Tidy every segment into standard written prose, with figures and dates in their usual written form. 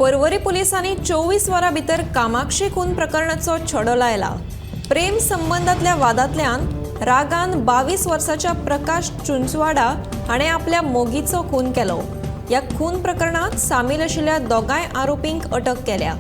पर्वरी पुलिसांनी 24 वरां भितर कामाक्षी खून प्रकरणाचो छडो लायला. प्रेम संबंदांतल्या वादांतल्यान रागान 22 वर्साच्या प्रकाश चुंचवाडा हाणें आपल्या मोगीचो खून केलो. ह्या खून प्रकरणांत सामील आशिल्ल्या दोगांय आरोपींक अटक केल्या.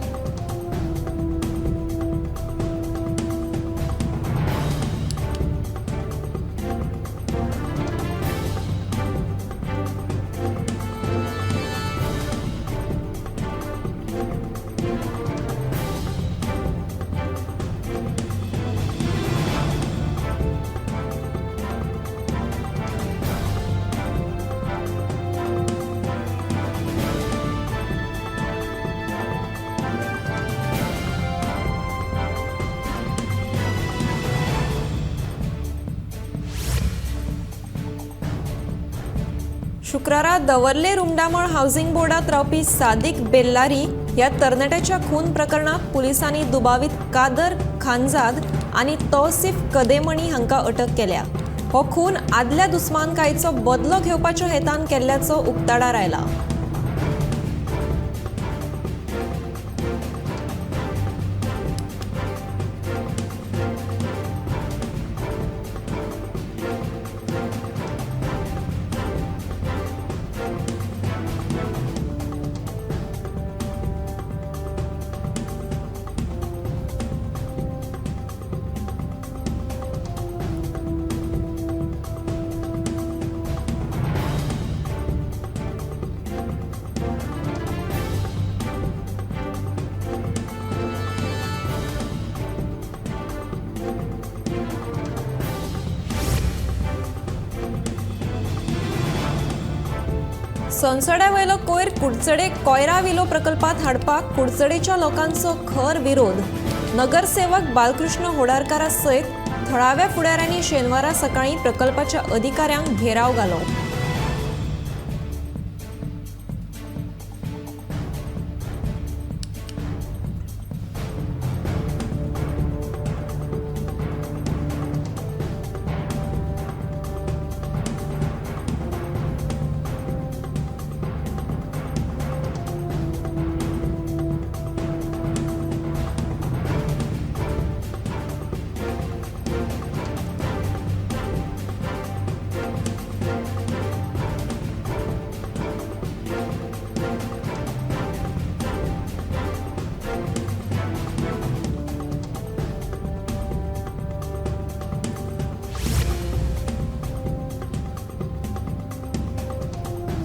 शुक्रारा दवर्ले रुमडामळ हावसिंग बोर्डात रावपी सादिक बेल्लारी ह्या तरणाट्याच्या खून प्रकरणात पुलिसांनी दुबावीत कादर खानजाद आनी तौसिफ कदेमणी हांकां अटक केल्या. हो खून आदल्या दुस्मानकायेचो बदलो घेवपाच्या हेतान केल्ल्याचो उक्ताडार आयला. सोनसड्यावयलो कोयर कुडचडे कोयरा विलो प्रकल्पात हाडपाक कुडचडेच्या लोकांचो खर विरोध. नगरसेवक बालकृष्ण होडारकारा सयत थळाव्या फुडाऱ्यांनी शेनवारा सकाळी प्रकल्पाच्या अधिकाऱ्यांक घेराव घालो.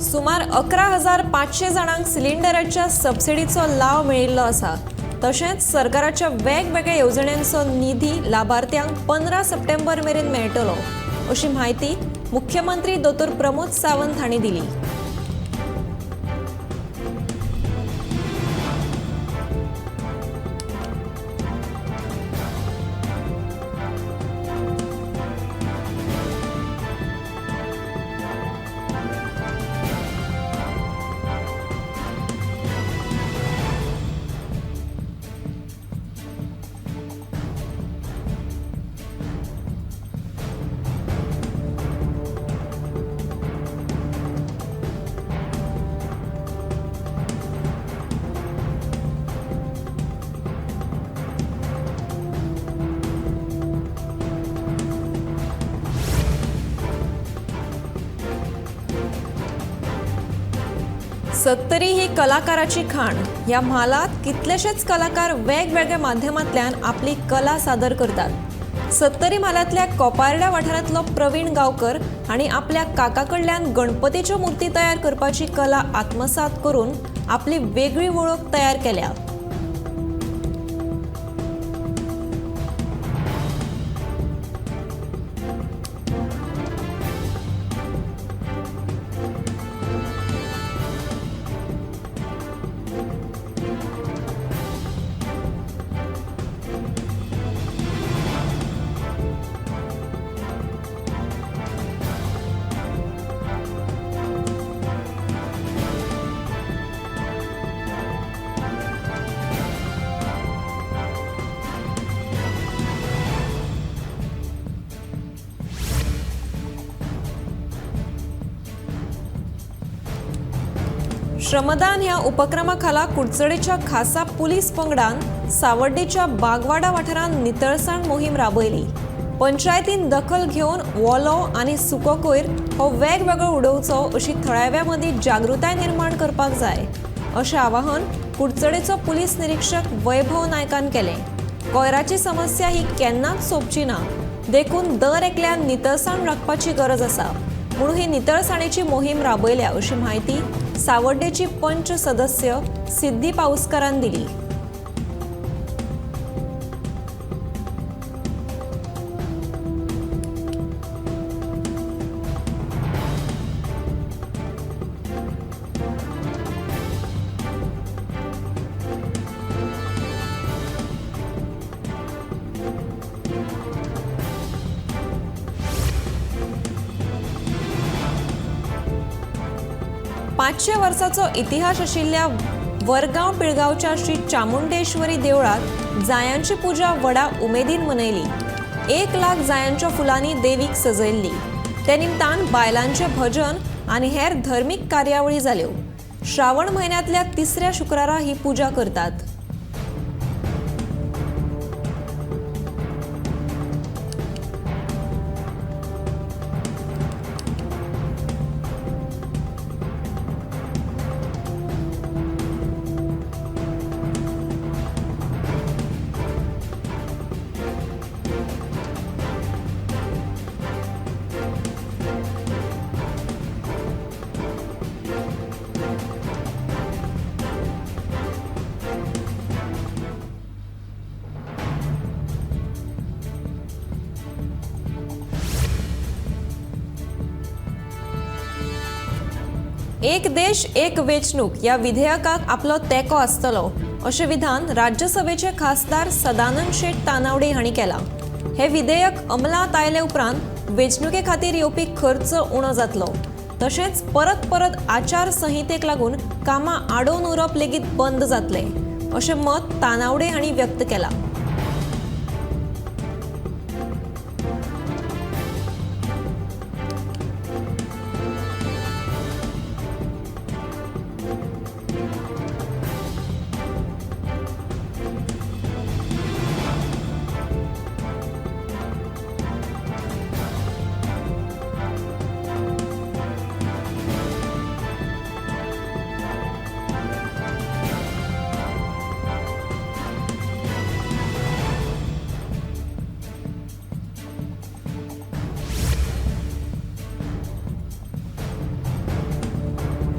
सुमार 11,500 जाणांक सिलिंडराच्या सबसिडीचो लाव मेळिल्लो आसा. तशेंच सरकाराच्या वेगवेगळ्या येवजण्यांचो निधी लाभार्थ्यांक 15 सप्टेंबर मेरेन मेळटलो अशी म्हायती मुख्यमंत्री दोतोर प्रमोद सावंत हांणी दिली. सत्तरी ही कलाकाराची खाण. ह्या म्हालात कितलेशेच कलाकार वेगवेगळ्या माध्यमांतल्यान आपली कला सादर करतात. सत्तरी म्हालांतल्या कोपार्ड्या वाठारांतलो प्रवीण गांवकर हांणी आपल्या काका कडल्यान गणपतीच्यो मूर्ती तयार करपाची कला आत्मसात करून आपली वेगळी वळख तयार केल्या. श्रमदान ह्या उपक्रमा खाला कुडचडेच्या खासा पुलीस पंगडान सावड्डेच्या बागवाडा वाठारांत नितळसाण मोहीम राबयली. पंचायतीन दखल घेवन वोलो आनी सुको कोयर हो वेगवेगळो उडोवचो अशी थळाव्या मदीं जागृताय निर्माण करपाक जाय अशें आवाहन कुडचडेचो पुलीस निरीक्षक वैभव नायकान केलें. कोयराची समस्या ही केन्नाच सोंपची ना, देखून दर एकल्यान नितळसाण राखपाची गरज आसा म्हणून ही नितळसाणेची मोहीम राबयल्या अशी म्हायती सावड्डेची पंच सदस्य सिद्धी पाऊसकारान दिली. पांचशे वर्साचो इतिहास आशिल्ल्या वरगांव पिळगांवच्या श्री चामुंडेश्वरी देवळात जायांची पुजा व्हडा उमेदीन मनयली. 1 लाख जायांच्या फुलांनी देवीक सजयल्ली. ते निमतान बायलांचे भजन आनी हेर धर्मीक कार्यावळी जाल्यो. श्रावण म्हयन्यांतल्या तिसऱ्या शुक्रारा ही पुजा करतात. एक देश एक वेंचणूक ह्या विधेयकाक आपलो तेंको आसतलो अशें विधान राज्यसभेचे खासदार सदानंद शेट तानावडे हांणी केलां. हें विधेयक अंमलांत आयले उपरांत वेंचणुके खातीर येवपी खर्च उणो जातलो, तशेंच परत परत आचारसंहितेक लागून कामां आडोवन उरप लेगीत बंद जातलें अशें मत तानावडे हांणी व्यक्त केलां.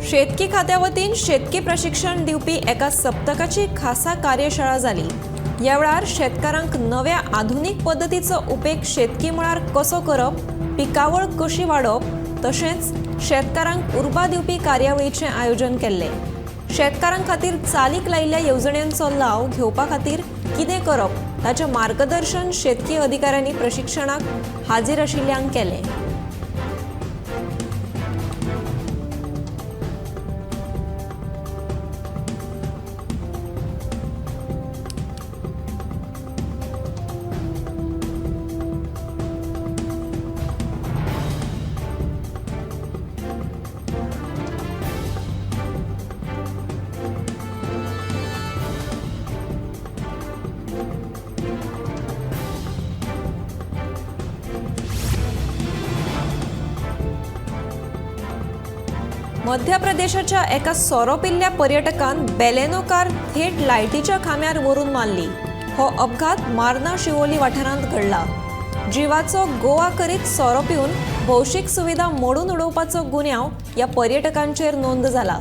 शेतकी खात्या वतीन शेतकी प्रशिक्षण दिवपी एका सप्तकाची खासा कार्यशाळा जाली. ह्या वेळार शेतकारांक नव्या आधुनीक पद्दतीचो उपेग शेतकी मळार कसो करप, पिकावळ कशी वाडोवप, तशेंच शेतकारांक उर्बा दिवपी कार्यावळीचें आयोजन केल्लें. शेतकारां खातीर चालीक लायिल्ल्या येवजण्यांचो लाव घेवपा खातीर कितें करप ताचें मार्गदर्शन शेतकी अधिकाऱ्यांनी प्रशिक्षणाक हाजीर आशिल्ल्यांक केलें. मध्य प्रदेशाच्या एका सोरो पिल्ल्या पर्यटकान बेलेनो कार थेट लायटीच्या खांब्यार व्हरून मारली. हो अपघात मार्ना शिवोली वाठारांत घडला. जिवाचो गोवा करीत सोरो पिवन भौशीक सुविधा मोडून उडोवपाचो गुन्यांव ह्या पर्यटकांचेर नोंद जाला.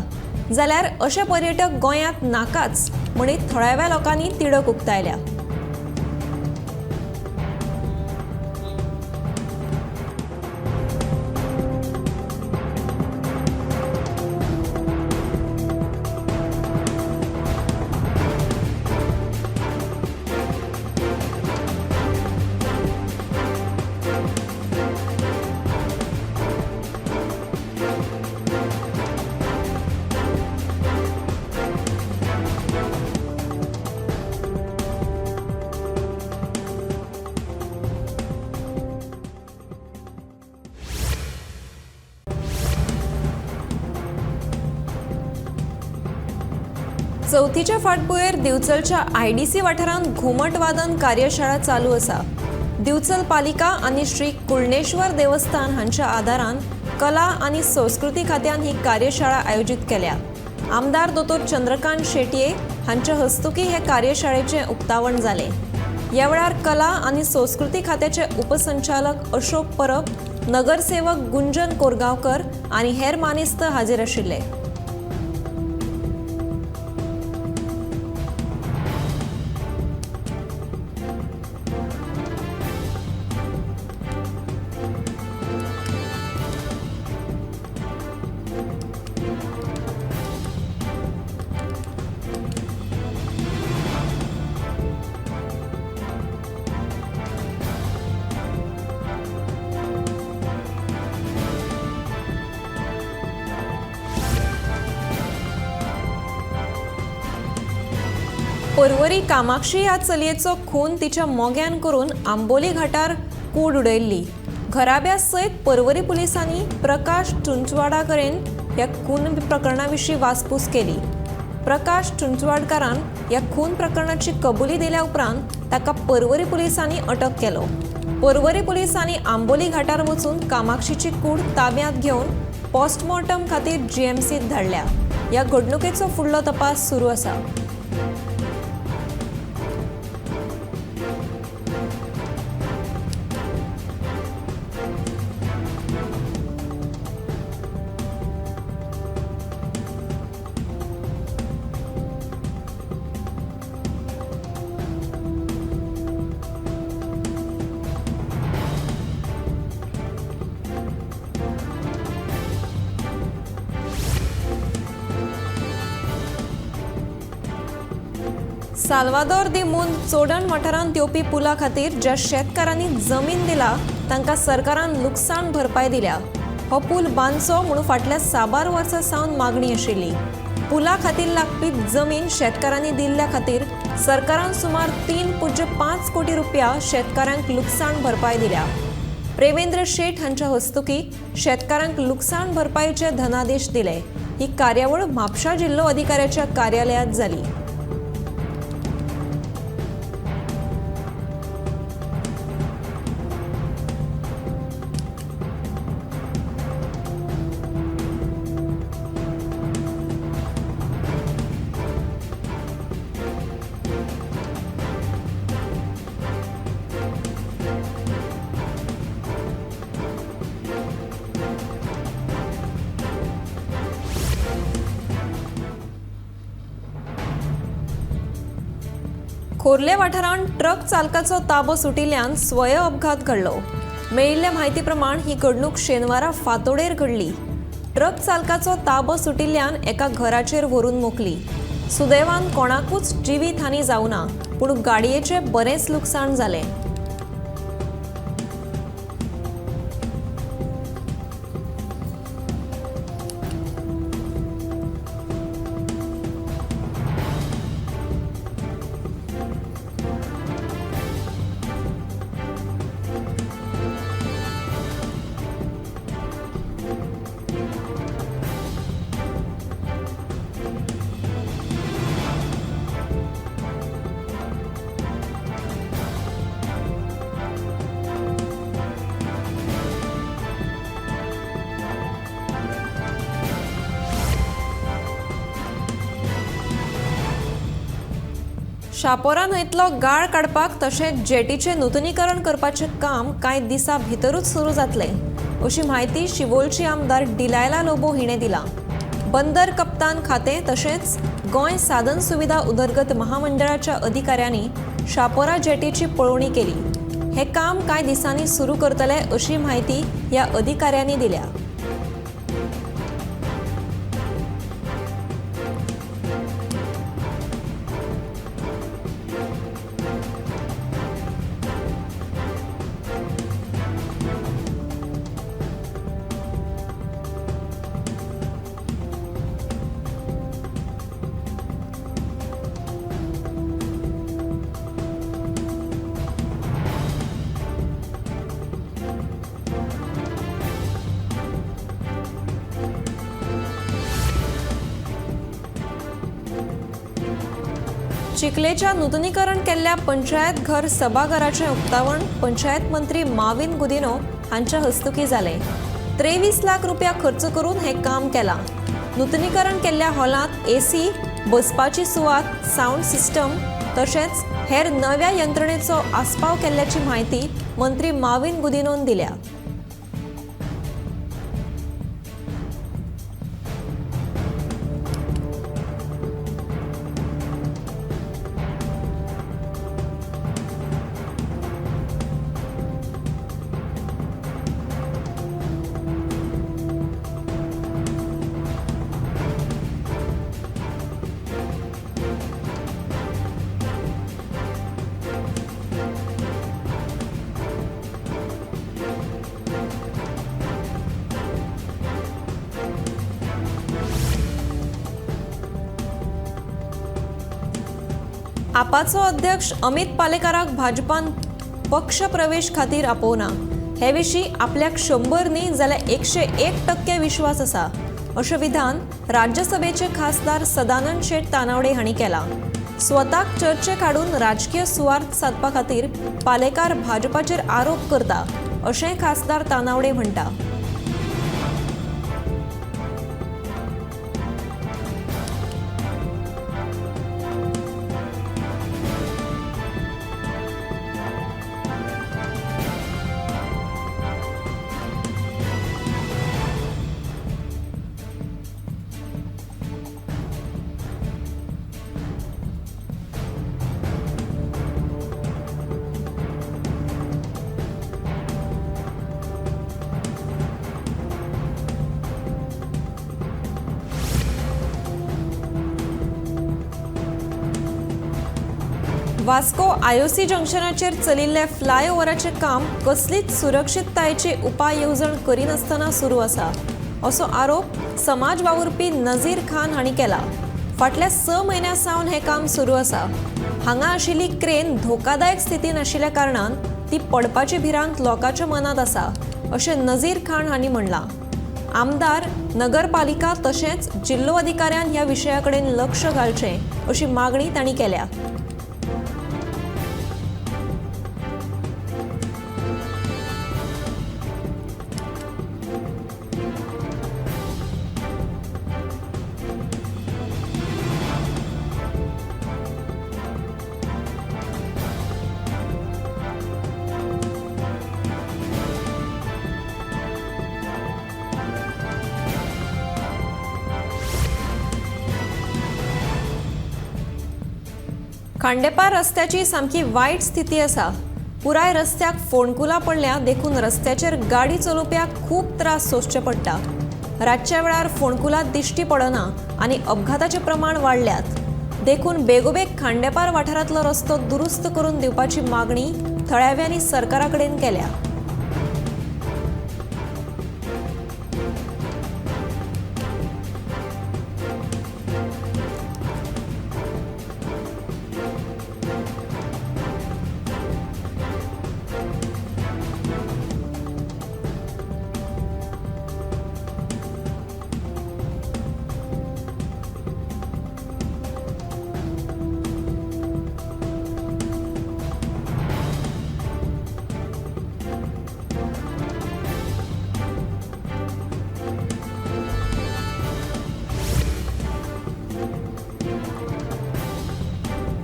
जाल्यार अशे पर्यटक गोंयांत नाकाच म्हणीत थळाव्या लोकांनी तिडक उक्तायल्या. चवथीच्या फाटभुंयेर दिवचलच्या आयडीसी वाठारांत घुमट वादन कार्यशाळा चालू आसा. दिवचल पालिका आनी श्री कुळनेश्वर देवस्थान हांच्या आदारान कला आनी संस्कृती खात्यान ही कार्यशाळा आयोजीत केल्या. आमदार दोतोर चंद्रकांत शेटये हांच्या हस्तुकी हे कार्यशाळेचें उक्तावण जालें. ह्या वेळार कला आनी संस्कृती खात्याचे उपसंचालक अशोक परब, नगरसेवक गुंजन कोरगांवकर आनी हेर मानेस्त हाजीर आशिल्ले. पर्वरी कामाक्षी ह्या चलयेचो खून तिच्या मोग्यान करून आंबोली घाटार कूड उडयल्ली. घराब्या सयत पर्वरी पुलिसांनी प्रकाश चुंचवाडा कडेन ह्या खून प्रकरणा विशीं वासपूस केली. प्रकाश चुंचवाडकारान ह्या खून प्रकरणाची कबुली दिल्या उपरांत ताका पर्वरी पुलिसांनी अटक केलो. पर्वरी पुलिसांनी आंबोली घाटार वचून कामाक्षीची कूड ताब्यांत घेवन पोस्टमॉर्टम खातीर जीएमसीत धाडल्या. ह्या घडणुकेचो फुडलो तपास सुरू आसा. साल्वादोर दी मुंद चोडण वाठारांत येवपी पुला खातीर ज्या शेतकारांनी जमीन दिला तांकां सरकारान लुकसाण भरपाय दिल्या. हो पूल बांदचो म्हणून फाटल्या साबार वर्सां सावन मागणी आशिल्ली. पुला खातीर लागपी जमीन शेतकारांनी दिल्ल्या खातीर सरकारान सुमार 3.5 कोटी रुपया शेतकारांक लुकसाण भरपाय दिल्या. प्रेमेंद्र शेट हांच्या हस्तुकी शेतकारांक लुकसाण भरपायेचे धनादेश दिले. ही कार्यावळ म्हापशा जिल्लो अधिकाऱ्याच्या कार्यालयांत जाली. खोर्ले वाठारांत ट्रक चालकाचो ताबो सुटिल्ल्यान स्वय अपघात घडलो. मेळिल्ले म्हायती प्रमाण ही घडणूक शेनवारा फांतोडेर घडली. ट्रक चालकाचो ताबो सुटिल्ल्यान एका घराचेर व्हरून मोखली. सुदैवान कोणाकूच जिवीत हानी जावना, पूण गाडयेचें बरेंच लुकसाण जालें. शापोरा न्हंयतलो गाळ काडपाक तशेंच जेटीचें नुतनीकरण करपाचें काम कांय दिसां भितरूच सुरू जातलें अशी म्हायती शिवोलची आमदार डिलायला लोबो हिणें दिला. बंदर कप्तान खातें तशेंच गोंय साधन सुविधा उदरगत महामंडळाच्या अधिकाऱ्यांनी शापोरा जेटीची पळोवणी केली. हें काम कांय दिसांनी सुरू करतले अशी म्हायती ह्या अधिकाऱ्यांनी दिल्या. चिखलेच्या नूतनीकरण केल्ल्या पंचायत घर सभाघराचें उक्तावण पंचायत मंत्री माविन गुदिन्हो हांच्या हस्तुकीं जालें. 23 लाख रुपया खर्च करून हें काम केलां. नूतनीकरण केल्ल्या हॉलांत एसी, बसपाची सुवात, सावंड सिस्टम तशेंच हेर नव्या यंत्रणेचो आस्पाव केल्ल्याची म्हायती मंत्री माविन गुदिन्होन दिल्या. आपाचो अध्यक्ष अमित पालेकाराक भाजपान पक्ष प्रवेश खातीर आपोवना. हे विशीं आपल्याक 100 न्ही जाल्यार 101% विश्वास आसा अशें विधान राज्यसभेचे खासदार सदानंद शेट तानावडे हांणी केलां. स्वताक चर्चेक हाडून राजकीय सुवार्थ सादपा खातीर पालेकार भाजपाचेर आरोप करता अशेंय खासदार तानावडे म्हणटा. वास्को आयओसी जंक्शनाचेर चलिल्ले फ्लायओव्हराचें काम कसलीच सुरक्षिततायेची उपाय येवजण करिनासतना सुरू आसा असो आरोप समाज वावुरपी नजीर खान हांणी केला. फाटल्या 6 म्हयन्यां सावन हें काम सुरू आसा. हांगा आशिल्ली क्रेन धोकादायक स्थितीन आशिल्ल्या कारणान ती पडपाची भिरांत लोकांच्या मनांत आसा अशें नजीर खान हांणी म्हणलां. आमदार, नगरपालिका तशेंच जिल्लो अधिकाऱ्यान ह्या विशया कडेन लक्ष घालचें अशी मागणी तांणी केल्या. खांडेपार रस्त्याची सामकी वायट स्थिती आसा. पुराय रस्त्याक फोंडकुलां पडल्या देखून रस्त्याचेर गाडी चलोवप्याक खूब त्रास सोंसचे पडटा. रातच्या वेळार फोंडकुलां दिश्टी पडना आनी अपघाताचें प्रमाण वाडल्यात देखून बेगोबेग खांडेपार वाठारांतलो रस्तो दुरुस्त करून दिवपाची मागणी थळाव्यांनी सरकारा कडेन केल्या.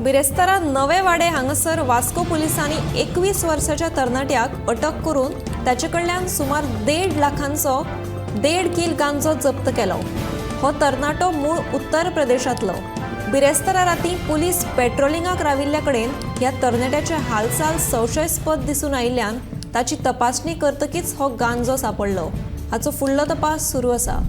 बिरेस्तारा नवे वाडे हांगासर वास्को पुलिसांनी 21 वर्साच्या तरणाट्याक अटक करून ताचे कडल्यान सुमार 1.5 लाखांचो 1.5 किल गांजो जप्त केलो. हो तरणाटो मूळ उत्तर प्रदेशांतलो. बिरेस्तारा राती पुलीस पेट्रोलिंगाक राविल्ल्या कडेन ह्या तरणाट्याचे हालचाल संशयास्पद दिसून आयिल्ल्यान ताची तपासणी करतकीच हो गांजो सापडलो. हाचो फुडलो तपास सुरू आसा.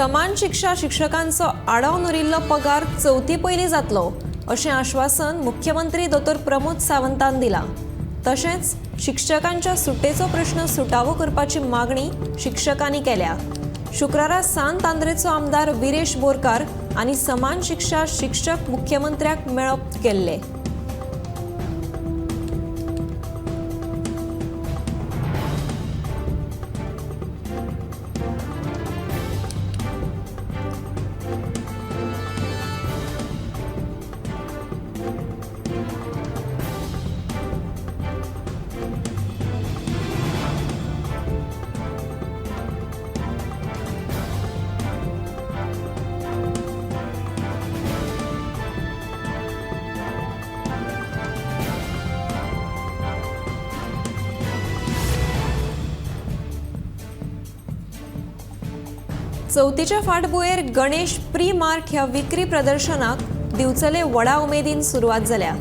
समान शिक्षा शिक्षकांचो आडावन उरिल्लो पगार चवथी पयलीं जातलो अशें आश्वासन मुख्यमंत्री दोतोर प्रमोद सावंतान दिलां. तशेंच शिक्षकांच्या सुटेचो प्रश्न सुटावो करपाची मागणी शिक्षकांनी केल्या. शुक्रारा सांत आंद्रेचो आमदार विरेश बोरकार आनी समान शिक्षा शिक्षक मुख्यमंत्र्याक मेळप केल्ले. चवथीच्या फाटभुंयेर गणेश प्री मार्ट ह्या विक्री प्रदर्शनाक दिवचले व्हडा उमेदीन सुरवात जाल्या.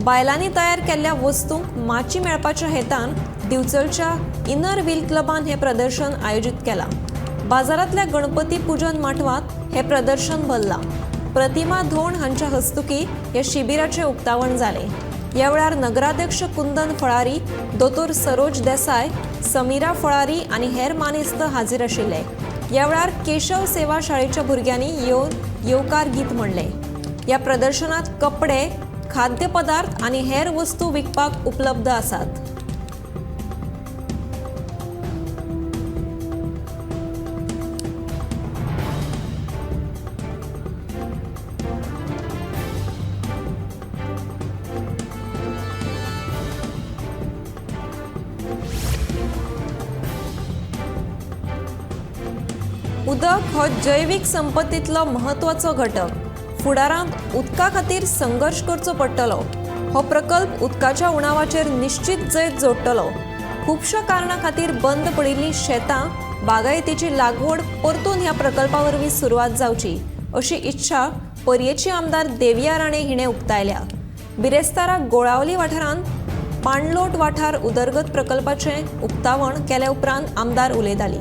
बायलांनी तयार केल्ल्या वस्तूंक माची मेळपाच्या हेतान दिवचलच्या इनर व्हील क्लबान हें प्रदर्शन आयोजीत केलां. बाजारांतल्या गणपती पुजन माटवांत हें प्रदर्शन भरलां. प्रतिमा धोंड हांच्या हस्तुकी ह्या शिबिराचें उक्तावण जालें. ह्या वेळार नगराध्यक्ष कुंदन फळारी, दोतोर सरोज देसाय, समीरा फळारी आनी हेर मानेस्त हाजीर आशिल्ले. ह्या वेळार केशव सेवा शाळेच्या भुरग्यांनी येवकार गीत म्हणलें. ह्या प्रदर्शनात कपडे, खाद्यपदार्थ आनी हेर वस्तू विकपाक उपलब्ध आसात. उदक हो जैवीक संपत्तीतलो म्हत्वाचो घटक. फुडारांत उदका खातीर संघर्श करचो पडटलो. हो प्रकल्प उदकाच्या उणावाचेर निश्चित जैत जोडटलो. खुबश्या कारणां खातीर बंद पडिल्लीं शेतां, बागायतीची लागवड परतून ह्या प्रकल्पा वरवीं सुरवात जावची अशी इच्छा पर्येची आमदार देविया राणे हिणें उक्तायल्या. बिरेस्तारा गोळावली वाठारांत पाणलोट वाठार उदरगत प्रकल्पाचें उक्तावण केल्या उपरांत आमदार उलयताली.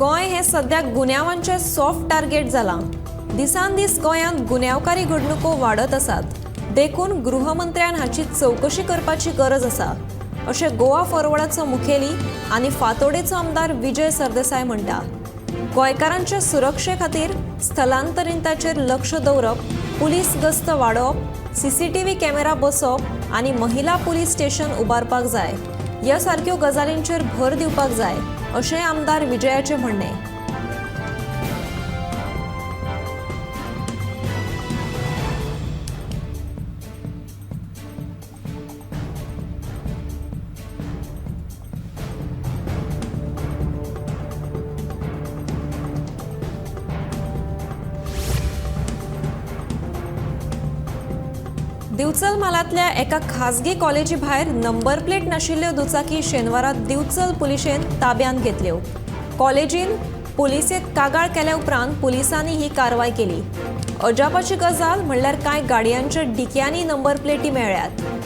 गोंय हे सद्या गुन्यांवांचें सॉफ्ट टार्गेट जालां. दिसान दीस गोंयांत गुन्यांवकारी घडणुको वाडत आसात. देखून गृहमंत्र्यान हाची चवकशी करपाची गरज आसा अशें गोवा फॉरवर्डाचो मुखेली आनी फातोडेचो आमदार विजय सरदेसाय म्हणटा. गोंयकारांचे सुरक्षे खातीर स्थलांतरितांचेर लक्ष दवरप, पुलीस गस्त वाडोवप, सीसीटीव्ही कॅमेरा बसोवप आनी महिला पुलीस स्टेशन उबारपाक जाय ह्या सारक्यो गजालींचेर भर दिवपाक जाय अशें आमदार विजयाचें म्हणणें. दिवचल म्हालांतल्या एका खाजगी कॉलेजी भायर नंबर प्लेट नाशिल्ल्यो दुचाकी शेनवारा दिवचल पुलिशेन ताब्यांत घेतल्यो. कॉलेजीन पुलिसेत कागाळ केल्या उपरांत पुलिसांनी ही कारवाय केली. अजापाची गजाल म्हणल्यार कांय गाडयांच्या डिक्यांनी नंबर प्लेटी मेळ्ळ्यात.